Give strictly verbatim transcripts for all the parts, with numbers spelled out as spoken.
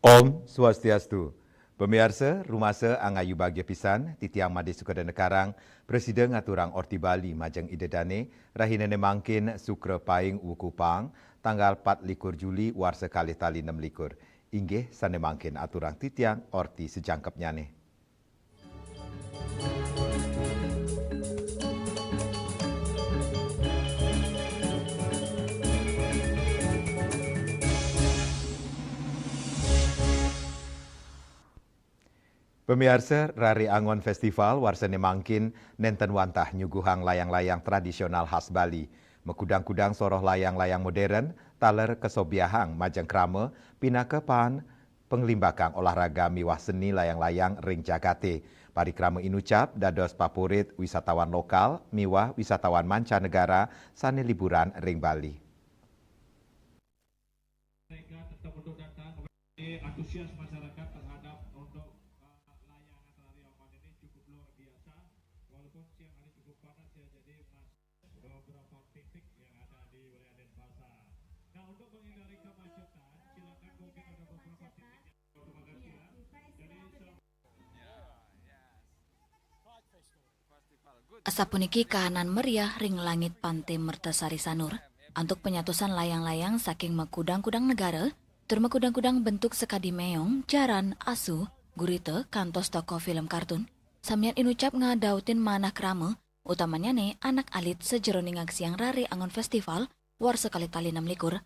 Om Swastiastu. Pamiarsa, rumasa angayu bagia pisan, titiang Made Sukadana Karang, prasida ngaturang orti Bali majeng Ida Dane, rahinane mangkin Sukra Paing Wuku Pang, tanggal pat likur Juli warsa kalih tali nem likur. Inggih sane mangkin aturang titiang orti sajangkepnyane. Pamiarsa, Rare Angon Festival warsane mangkin nenten wantah nyuguhang layang-layang tradisional khas Bali. Makudang-kudang soroh layang-layang modern, taler kasobiahang majeng krama, pinaka paan panglimbakang olahraga miwah seni layang-layang ring jagate. Parikrama inucap dados papurit wisatawan lokal miwah wisatawan mancanegara sane liburan ring Bali. Mereka tetap untuk datang. Antusias masyarakat terhadap untuk, eh, layangan tari Oman ini cukup luar biasa. Walaupun siang hari cukup panas ya, jadi masih beberapa titik yang ada di wilayah Denpasar. Nah, untuk menghindari kemacetan, silakan mungkin ada beberapa titik yang terima kasih ya. Jadi, Asapuniki kahanan meriah ring langit Pante Mertasari Sanur. Antuk panyatusan layang-layang saking makudang-kudang negara, tur makudang-kudang bentuk sakadi meong, jaran, asu, gurita, kantos tokoh film kartun. Samian inucap ngadautin manah krama, utamanyane anak alit sajeroning ngaksiang Rare Angon Festival warsa kalih tali nem likur.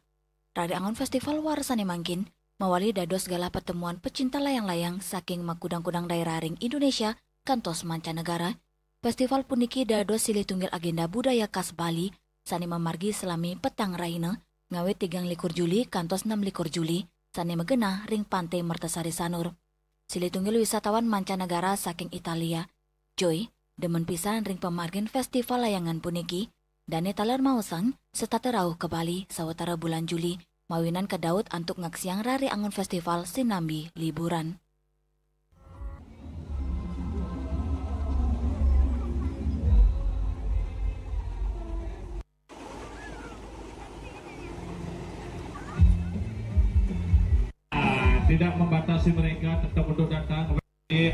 Rare Angon Festival warsane mangkin mawali dados galah patemuan pecinta layang-layang saking makudang-kudang daerah ring Indonesia kantos mancanegara. Festival puniki dados silih tunggil agenda budaya khas Bali sane mamargi salami petang rahina, ngawit tigang likur Juli kantos nem likur Juli, sane magenah ring Pante Mertasari Sanur. Silih tunggil wisatawan mancanegara saking Italia, Joy, demen pisan ring pamargin festival layangan puniki. Dane taler maosang, setata rauh ka Bali sawatara bulan Juli, mawinan kadaut antuk ngaksiang Rare Angon Festival sinambi liburan. Tidak membatasi mereka tetap untuk datang.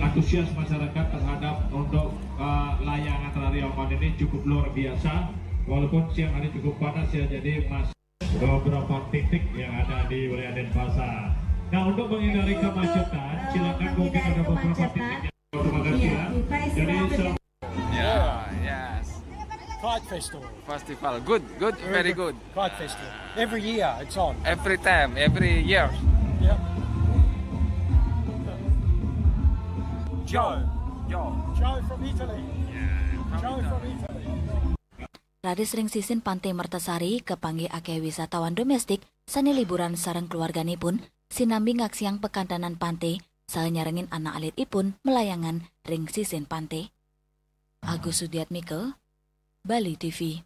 Antusias masyarakat terhadap untuk, eh, layangan tari Oman ini cukup luar biasa. Walaupun siang hari cukup panas ya, jadi masih beberapa titik yang ada di wilayah Denpasar. Nah, untuk menghindari kemacetan, silakan mungkin ada beberapa titik yang, terima kasih ya. Jadi, Yeah, yes. Pride Festival. Festival. Good, good, very good. Pride Festival. Every year it's on. Every time, every year. Yep. Joe. Joe. Joe from Italy. Yeah, from Joe Italy. From Italy. Raris ring sisin Pante Mertasari kapanggih akeh wisatawan domestik sane liburan sareng keluarganipun sinambi ngaksiang pakantenan pante saha nyarengin anak alitipun malayangan ring sisin pante. Agus Sudiatmika, Bali T V.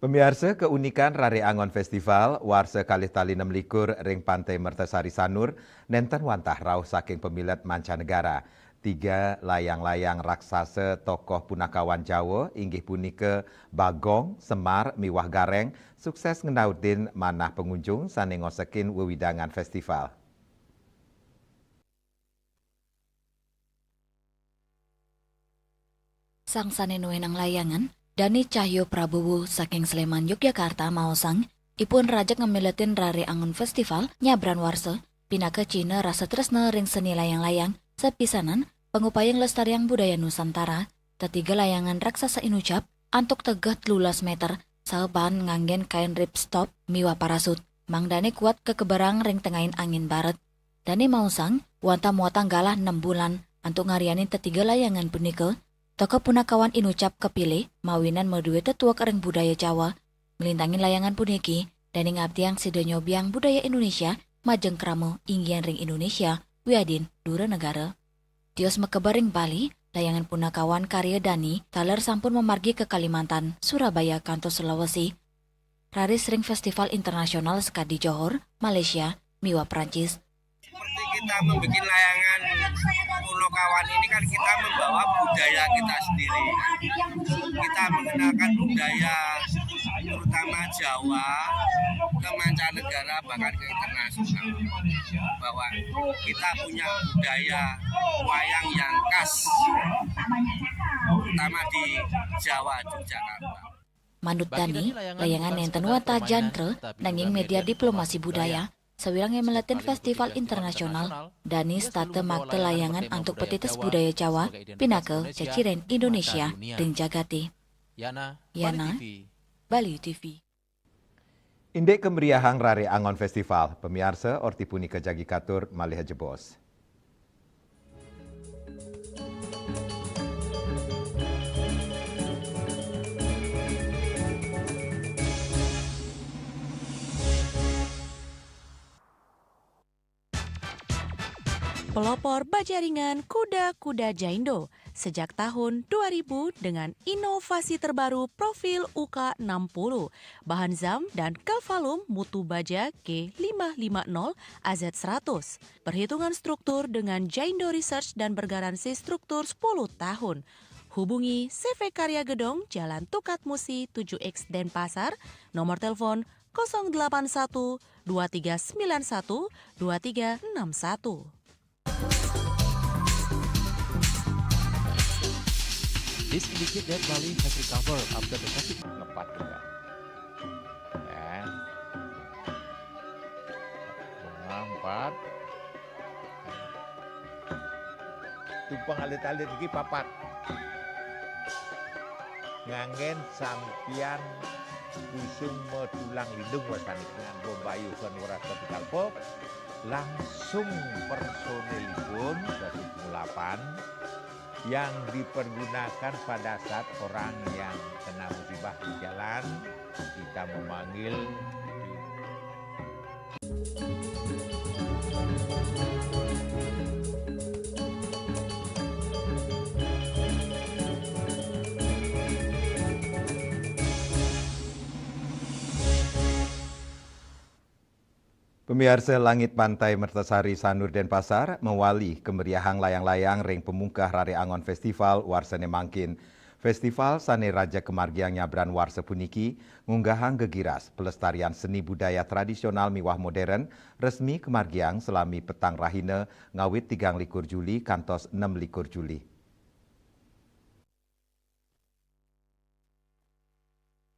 Pamiarsa, keunikan Rare Angon Festival warsa kalih tali nem likur ring Pante Mertasari Sanur nenten wantah rauh saking pamilet mancanegara. Tiga layang-layang raksasa tokoh punakawan Jawa, inggih punika Bagong, Semar, miwah Gareng, sukses ngendautin manah pangunjung sane ngosekin wewidangan festival. Sang sane nuenang layangan, Dani Cahyo Prabowo saking Sleman, Yogyakarta, maosang, ipun rajeg ngamiletin Rare Angon Festival nyabran warsa, pinaka cihna rasa tresna ring seni layang-layang, sapisanan pangupaya nglestariang budaya Nusantara. Tetiga layangan raksasa inucap antuk tegeh telulas meter, saha baan nganggen kain ripstop miwah parasut, mangdane kuat kakeberang ring tengahing angin baret. Dane maosang, wantah muatang galah nem bulan antuk ngaryanin tetiga layangan punika. Tokoh punakawan inucap kapilih mawinan madue tetuek ring budaya Jawa. Nglintangin layangan puniki, dane ngabdiang sida nyobiang budaya Indonesia majeng krama inggihan ring Indonesia wiadin dura negara. Tios makeber ring Bali, layangan punakawan karya Dani taler sampun mamargi ka Kalimantan, Surabaya kantos Sulawesi. Raris ring festival internasional sekadi Johor, Malaysia, miwah Prancis. Seperti kita membuat layangan punakawan ini kan kita membawa budaya kita sendiri. Kita mengenalkan budaya, terutama Jawa, ke mancanegara, bahkan ke internasional, bahwa kita punya budaya wayang yang khas, terutama di Jawa, Yogyakarta. Manut Dani, layangan nénten wantah jantre, nanging média diplomasi budaya, sawirang ngemeletin festival internasional, Dani setata makta layangan antuk petites budaya Jawa, pinaka ceciren Indonesia ring jagaté. Yana, Bali T V. Indik kameriahang raré angon festival, pamiarsa, orti punika jagi katur malih jebos. Pelopor baja ringan kuda-kuda Jaindo sejak tahun dua ribu dengan inovasi terbaru profil U K enam puluh, bahan zam dan Calvalum mutu baja G lima lima nol A Z seratus. Perhitungan struktur dengan Jaindo Research dan bergaransi struktur sepuluh tahun. Hubungi C V Karya Gedong, Jalan Tukad Musi tujuh X, Denpasar, nomor telepon kosong delapan satu dua tiga sembilan satu dua tiga enam satu. This indicate that Bali has recovered after the COVID. Ngepat juga. Ya. Bunga empat. Tumpeng alit-alit iki papat. Nganggén sampiyan kusung metulang lindung wasani nganggo mbayuhan weras ketika pop, langsung personilipun dadi pengulapan yang dipergunakan pada saat orang yang kena musibah di jalan, kita memanggil. Pamiarsa, Langit Pantai Mertasari Sanur Denpasar mawali kameriahang layang-layang ring pamungkah raré angon festival warsané mangkin. Festival sané raja kamargiang nyabran warsa puniki ngunggahang gegiras pelestarian seni budaya tradisional miwah modern, resmi kamargiang salami petang rahina ngawit tigang likur Juli kantos nem likur Juli.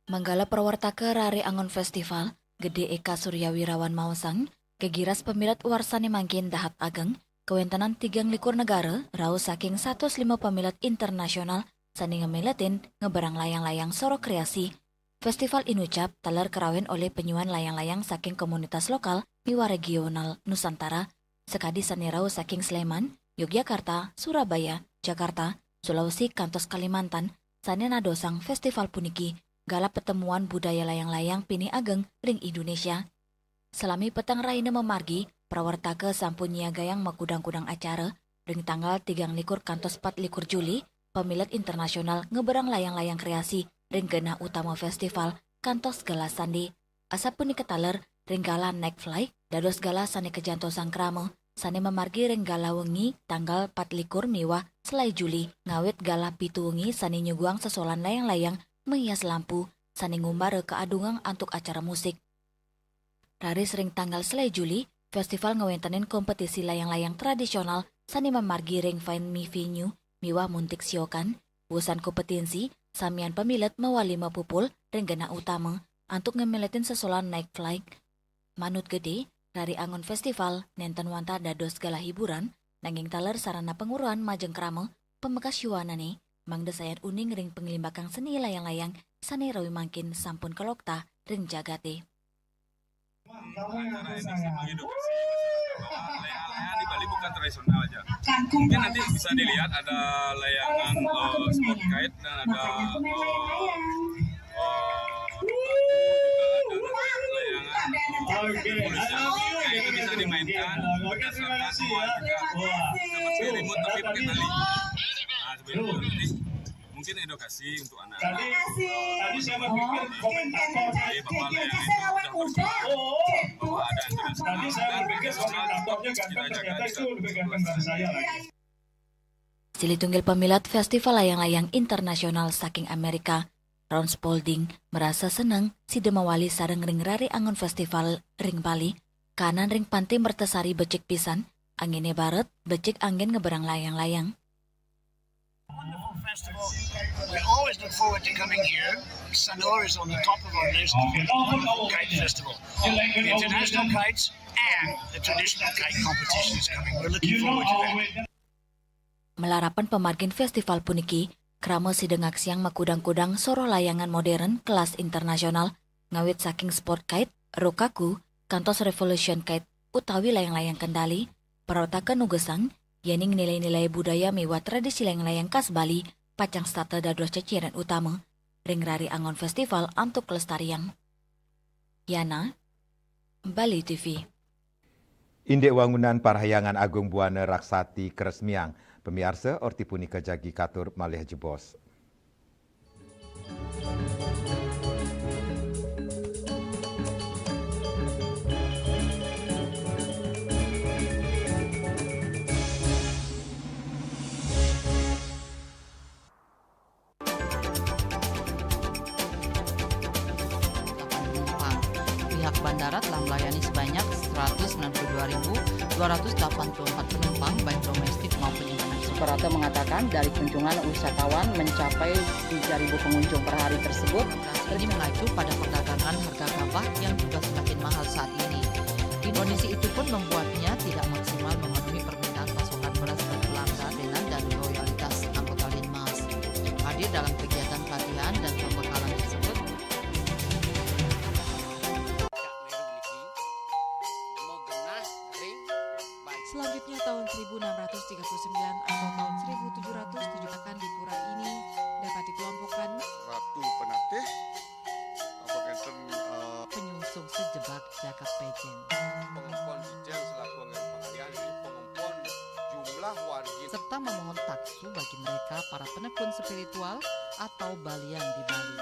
Manggala prawartaka raré angon festival, Gedé Eka Surya Wirawan maosang, gegiras pamilet warsané mangkin dahat ageng, kawéntenan tigang likur negara, rauh saking satus lima pamilet internasional sané ngamiletin ngeberang layang-layang soroh kreasi. Festival inucap taler karawén olih penyuan layang-layang saking komunitas lokal miwah regional Nusantara, sakadi sané rauh saking Sléman, Yogyakarta, Surabaya, Jakarta, Sulawesi, kantos Kalimantan, sané nadosang festival puniki galah patemuan budaya layang-layang pinih ageng ring Indonesia. Salami petang rahina mamargi, prawartaka sampun nyiagayang makudang-kudang acara. Ring tanggal tigang likur kantos pat likur Juli, pamilet internasional ngeberang layang-layang kreasi ring genah utama festival kantos galah sandé. Asapunika taler ring galah Night Flight, dados galah sané kajantosang krama, sané mamargi ring galah wengi tanggal pat likur miwah selaé Juli, ngawit galah pitu wengi sané nyuguhang sesolahan layang-layang mahias lampu, sané ngumbara kaadungang antuk acara musik. Raris ring tanggal selaé Juli, festival ngawéntenin kompetisi layang-layang tradisional sané mamargi ring Find Me Venue miwah Muntik Siokan. Wusan kompetisi, samian pamilet mawali mapupul ring genah utama antuk ngamiletin sesolahan Night Flight. Manut Gedé, raré angon festival nénten wantah dados galah hiburan, nanging taler sarana panguruhan majeng krama, pamekas yuanané, mangda sayan uning ring panglimbakang seni layang-layang sané rawi mangkin sampun kaloktah ring jagaté. Acara ini sih mengedukasi masyarakat bahwa layangan-layangan di Bali bukan tradisional aja. Mungkin nanti bisa dilihat ada layangan, eh, sport kite dan ada, eh, eh, layangan, eh, polisi. Nah, itu bisa dimainkan berdasarkan warga. Seperti remote tapi pakai tali. Nah, seperti itu. Nanti mungkin edukasi untuk anak-anak. Tadi, tadi saya berpikir komentator. Jadi, bahwa layangan itu sudah berkembang, bahwa ada ancaman tsunami, dan kita jaga, kita. Silih tunggil pamilet Festival Layang-Layang Internasional saking Amérika, Raun Spaulding merasa senang sida mawali sareng ring rari anggon festival ring Bali, kanan ring Pantai Mertasari becik pisan, anginé baret, becik anggén ngeberang layang-layang. Wonderful festival. We always look forward to coming here. Sanur is on the top of our list of wonderful kite festival. The international kites and the traditional kite competition is coming. We're looking forward to that. Malarapan pamargin festival puniki, krama sida ngaksiang makudang-kudang soroh layangan modern kelas internasional, ngawit saking sport kite, Rokkaku, kantos revolution kite, utawi layang-layang kendali, parwetaka nugesang, yéning nilai-nilai budaya miwah tradisi layang-layang khas Bali pacang setata dados ceciren utama ring rari anggon festival antuk kalestariang. Yana, Bali T V. Indik wangunan Parhyangan Agung Buana Raksati karesmiang. Pamiarsa, orti punika jagi katur malih jebos. Pihak bandara telah melayani sebanyak seratus sembilan puluh dua ribu dua ratus delapan puluh empat penumpang, baik domestik maupun internasional. Suprapto mengatakan, dari kunjungan wisatawan mencapai tiga ribu pengunjung per hari tersebut. Ini mengacu pada perdagangan harga gabah yang juga semakin mahal saat ini. Kondisi itu pun membuatnya tidak maksimal memenuhi permintaan pasokan beras ke pelanggan dengan dana loyalitas anggota Linmas. Hadir dalam kegiatan pelatihan dan pembekalan tersebut. Selanjutnya, tahun seribu enam ratus tiga puluh sembilan atau tahun seribu tujuh ratus tujuh akan di pura ini dapat dikelompokkan Ratu Penatih, apa ngenten, eh, penyungsung sejebak jagat Pejen. Pengempon Pejen selaku anggaran pengalian, ini pengempon jumlah wargi. Serta memohon taksu bagi mereka para penekun spiritual atau balian di Bali.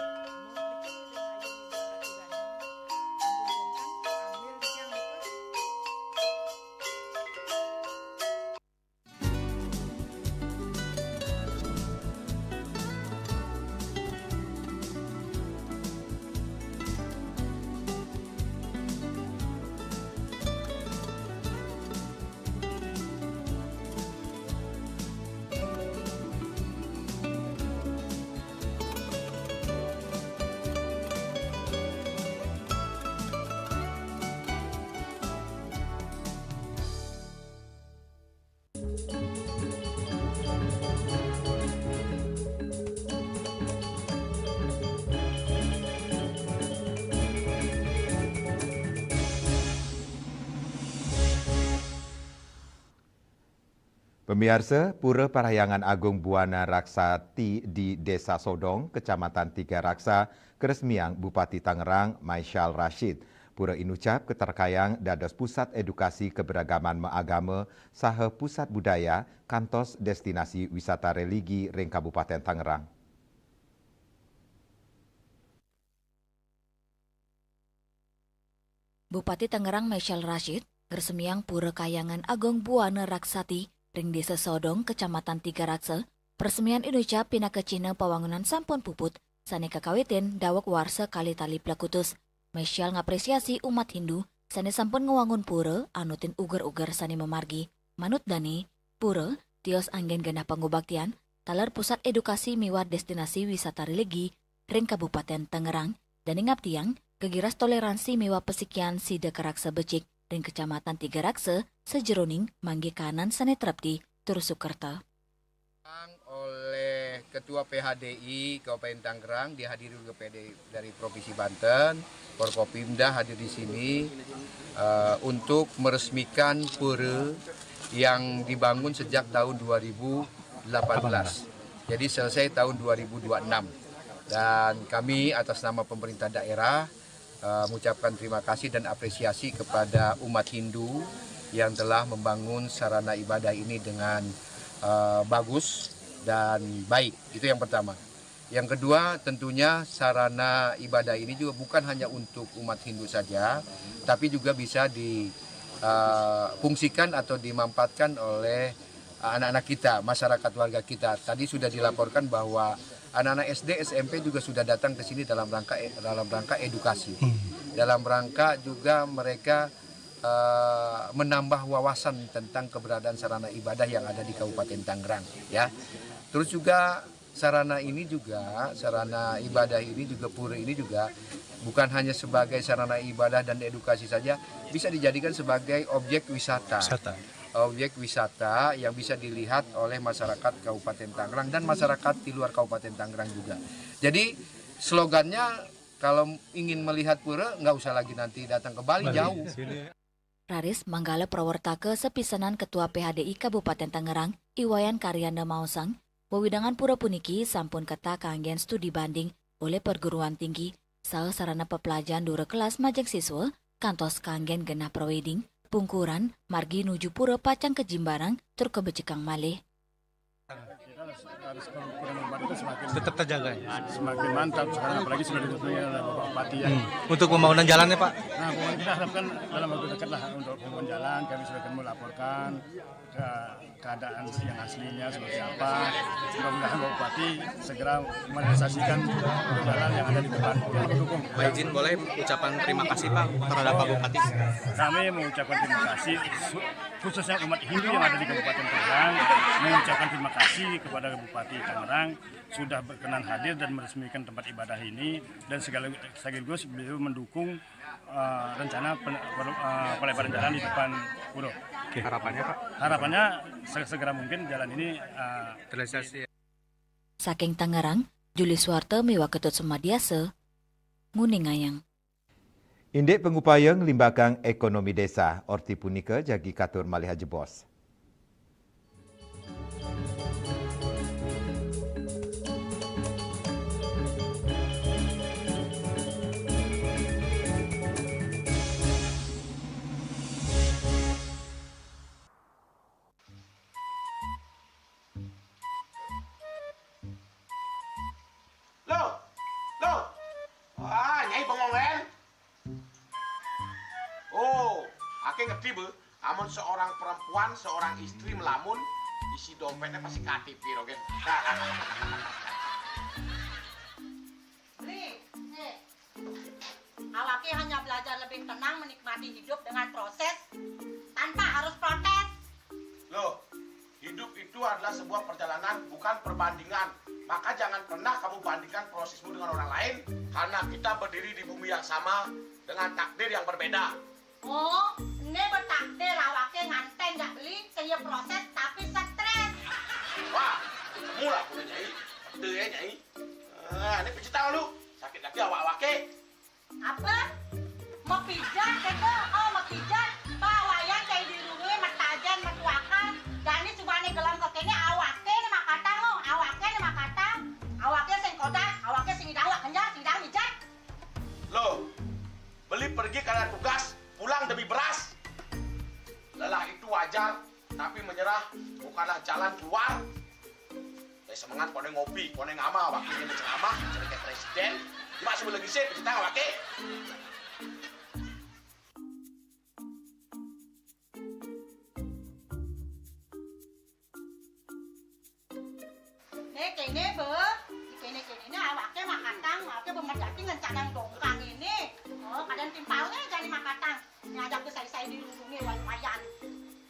Pamiarsa, Pura Parhyangan Agung Buana Raksati di Desa Sodong, Kecamatan Tiga Raksa, karesmiang Bupati Tangerang, Maisyal Rashid. Pura inucap katarkayang dados pusat edukasi keberagaman maagama saha pusat budaya kantos destinasi wisata religi ring Kabupaten Tangerang. Bupati Tangerang Maisyal Rashid ngresmiang Pura Kahyangan Agung Buana Raksati ring Desa Sodong, Kecamatan Tiga Raksa. Peresmian inucap pinaka cihna pawangunan sampun puput sane kakawitin daweg warsa kalih tali plekutus. Maisyal ngapresiasi umat Hindu sane sampun ngwangun pura anutin uger-uger sane mamargi. Manut dane, pura tios anggen genah pangubaktian, taler pusat edukasi miwah destinasi wisata religi ring Kabupaten Tangerang, dane ngaptiang gegiras toleransi miwah pasikian sida karaksa becik ring Kecamatan Tiga Raksa sajeroning manggihin kahanan sane trepti tur sukerta. Oleh Ketua P H D I Kabupaten Tangerang, dihadiri juga P H D I dari Provinsi Banten, Forkopimda hadir di sini, eh, untuk meresmikan pura yang dibangun sejak tahun dua ribu delapan belas. Jadi selesai tahun dua ribu dua puluh enam. Dan kami atas nama pemerintah daerah, eh, mengucapkan terima kasih dan apresiasi kepada umat Hindu yang telah membangun sarana ibadah ini dengan, eh, bagus dan baik. Itu yang pertama. Yang kedua, tentunya sarana ibadah ini juga bukan hanya untuk umat Hindu saja, tapi juga bisa di, eh, fungsikan atau dimanfaatkan oleh, eh, anak-anak kita, masyarakat warga kita. Tadi sudah dilaporkan bahwa Anak-anak S D, S M P juga sudah datang ke sini dalam rangka dalam rangka edukasi, dalam rangka juga mereka eh, menambah wawasan tentang keberadaan sarana ibadah yang ada di Kabupaten Tangerang, ya. Terus juga sarana ini juga, sarana ibadah ini juga, pura ini juga bukan hanya sebagai sarana ibadah dan edukasi saja, bisa dijadikan sebagai objek wisata. Wisata. Objek wisata yang bisa dilihat oleh masyarakat Kabupaten Tangerang dan masyarakat di luar Kabupaten Tangerang juga. Jadi slogannya, kalau ingin melihat pura, nggak usah lagi nanti datang ke Bali, jauh. Raris manggala prawartaka sapisanan Ketua P H D I Kabupaten Tangerang, I Wayan Karyana maosang, wewidangan pura puniki sampun keta kanggen studi banding olih perguruan tinggi saha sarana pepelajahan dura kelas majeng siswa, kantos kanggen genah prawedding, pungkuran, margi nuju pura pacang kajimbarang tur kabecikang malih. Kita harus, harus kurang membantu semakin Tetap terjaga ya. semakin mantap sekarang, apalagi sudah didukung oleh Bapak Bupati ya. Untuk pembangunan jalannya Pak. Nah, pokoknya kita harapkan dalam waktu dekat lah untuk pembangunan jalan, kami sudah akan melaporkan ke keadaan yang aslinya seperti apa. Mudah-mudahan Bapak Bupati segera merealisasikan untuk jalan yang ada di depan. Kita mendukung. Pak izin, boleh ucapan terima kasih Pak terhadap Pak Bupati. Kami mengucapkan terima kasih, khususnya umat Hindu yang ada di Kabupaten Tangerang, mengucapkan terima kasih kepada Bupati Tangerang sudah berkenan hadir dan meresmikan tempat ibadah ini, dan sekali- sekaligus beliau mendukung eh, rencana pen- per- eh, pelebaran jalan di depan pura. Harapannya Pak. Harapannya se- segera mungkin jalan ini eh, Terrealisasi. Saking Tangerang, Juli Suwarta miwah Ketut Sumadiasa, nguningayang. Indik pangupaya nglimbakang ekonomi desa, orti punika jagi katur malih ajebos. Loh, loh. Wah, Nyai bengong kan? Oh, ake ngerti be. Amun seorang perempuan, seorang istri melamun, isi dompetnya pasti K T P rogen. Beli, eh, awake hanya belajar lebih tenang menikmati hidup dengan proses tanpa harus protes. Loh, hidup itu adalah sebuah perjalanan, bukan perbandingan. Maka jangan pernah kamu bandingkan prosesmu dengan orang lain, karena kita berdiri di bumi yang sama dengan takdir yang berbeda. Oh, ini bertakdir awake nganten jak beli, saya proses tapi stres. Wah, mula punya Nyai. Betul ya, Nyai. Ah, ini pijit tahu lu. Sakit lagi awak-awake. Apa? Mapijat kata, oh mapijat. Bawayan cai dirungi, matajen, matuakan. Jani subane gelam kekene awake ni makatang, oh awake ni makatang. Awake sing kodak, awake sing idang awak kenjang, sing idang mijat. Loh, beli pergi karena tugas, pulang demi beras. Lelah itu wajar, tapi menyerah bukanlah jalan keluar. Eh, semangat kone ngopi, kone ngama, wakilnya menceramah, jadi kayak presiden. Cuma sebelum lagi sih, kita wakil. Nih kene be, kene kene ini awake makatang, awake bemerjati ngencanang dongkang ini. Oh, kadang timpalnya jadi makatang. Ngajak besai-sai dirungi wayan.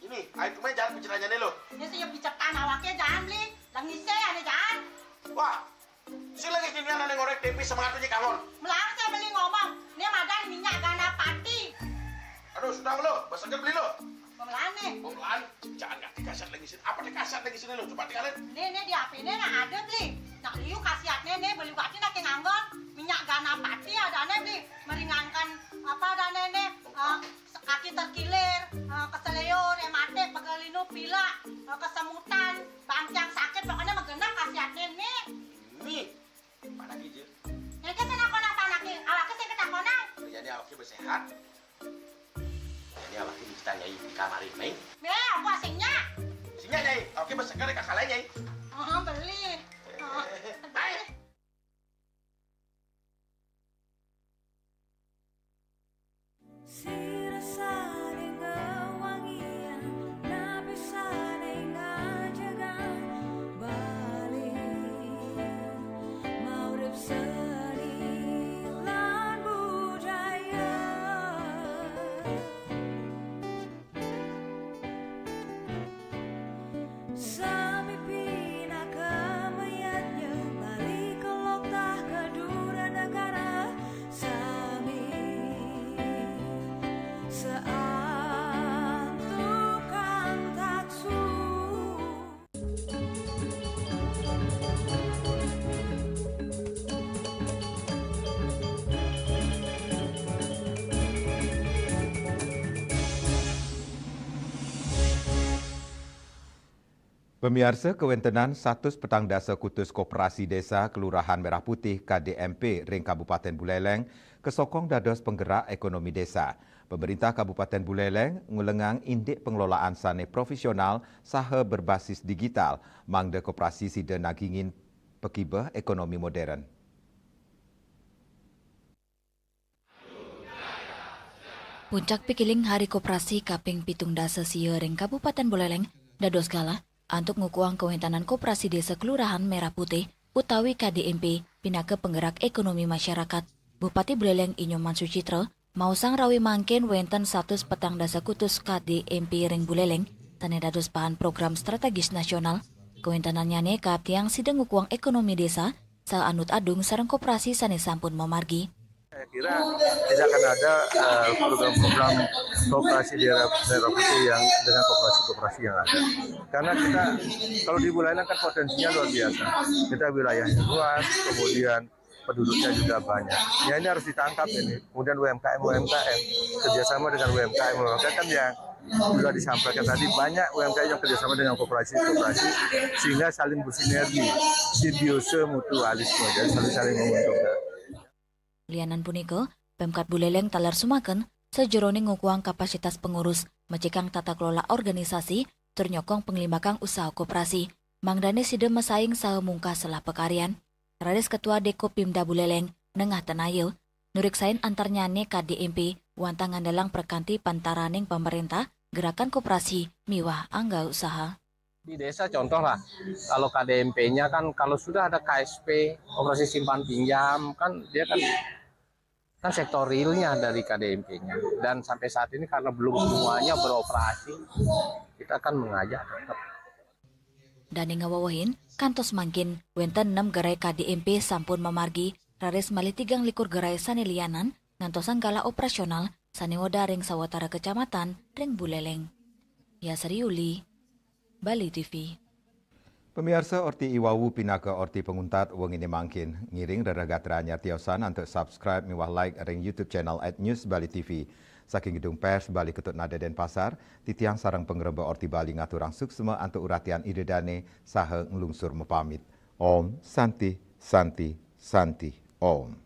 Ini, ayo cuma jangan pencetannya nih loh. Ini saya picetan awake jangan beli, lengise ane jangan. Wah, si lagi gini anak ngorek tempe semangat aja kangon. Melarang saya beli ngomong, ini madan minyak gana pati. Aduh, sudah lo, besok beli lo. Pemelan nih. Pemelan, jangan ganti kasat lagi sini. Apa nih kasat lagi sini lo? Coba tinggalin. Nih, nih di H P nih nah ada beli. Nak liu khasiatnya nih beli bati nak nganggon minyak gana pati ada nih beli meringankan apa ada nih nih eh, kaki terkilir, eh, keseleo, rematik, pegelinu, pilek, eh, kesemutan, bangkiang sakit pokoknya mah genah khasiatnya nih. Nih, mana gitu? Yang ke sana kona panaki, awake sing ketakonan. Jadi awaknya bersehat. Jadi awaknya kita nyai di kamar ini. Nih, aku asingnya. Sini nyai, awaknya bersegar kakak lain nyai. Oh, beli. Oh. Hai. Sira saling ngewangian, napi saling ngajagan Bali. Sami pinaka mayadnya balik ke loktah ke dura negara. Sami seantukan taksu. Pemiarsa, kawentenan satus petang dasa kutus koperasi desa Kelurahan Merah Putih K D M P ring Kabupaten Buleleng kesokong dados penggerak ekonomi desa. Pemerintah Kabupaten Buleleng ngulengang indik pengelolaan sane profesional saha berbasis digital, mangda koperasi sida nagingin pakibeh ekonomi modern. Puncak pikiling Hari Koperasi kaping pitung dasa sia ring Kabupaten Buleleng dados galah antuk ngukuhang kawentenan Koperasi Desa Kelurahan Merah Putih utawi K D M P pinaka penggerak ekonomi masyarakat. Bupati Buleleng I Nyoman Suchitra maosang rawi mangkin wenten satus petang dasa kutus K D M P ring Buleleng sane dados bahan program strategis nasional. Kawentenannyane kaaptiang sida ngukuhang ekonomi desa saha anut adung sareng koperasi sane sampun mamargi. Saya kira tidak akan ada eh, program-program koperasi daerah daerah itu yang dengan koperasi-koperasi yang ada. Karena kita kalau di Buleleng kan potensinya luar biasa. Kita wilayahnya luas, kemudian penduduknya juga banyak. Ya ini harus ditangkap ini. Kemudian U M K M U M K M kerjasama dengan U M K M U M K M kan yang sudah disampaikan tadi banyak U M K M yang kerjasama dengan koperasi-koperasi sehingga saling bersinergi, simbiosa mutualisme, jadi saling saling menguntungkan. Lianan punika, Pemkat Buleleng taler sumaken sajeroning ngukuhang kapasitas pengurus, mecikang tata kelola organisasi, tur nyokong penglimbakang usaha koperasi, mangdane sida masaing saha mungkah selah pakaryan. Raris Ketua Deko Pimda Buleleng nengah tenaya, nurik sain antarnyane K D M P wantah ngandelang perkanti pantaraning pemerintah, gerakan koperasi, miwah angga usaha. Di desa contoh lah, kalau K D M P-nya kan kalau sudah ada K S P, operasi simpan pinjam, kan dia kan kan sektor realnya dari K D M P-nya. Dan sampai saat ini karena belum semuanya beroperasi, kita akan mengajak tetap. Dane ngawewehin, kantos mangkin wenten enam gerai K D M P sampun mamargi, raris malih tigang likur gerai sane lianan ngantosang galah operasional sane weda ring sawatara kecamatan ring Buleleng. Yasri Yuli, Bali T V. Pamiarsa, orti iwawu pinaka orti panguntat wengine mangkin. Ngiring rereh gatra anyar tiosan antuk subscribe miwah like ring YouTube channel at News Bali T V. Saking Gedung Pers Bali Ketut Nada Denpasar, titiang sareng pangremba Orti Bali ngaturang suksma antuk uratian Ida Dane saha nglungsur mapamit. Om Santi, Santi, Santi, Om.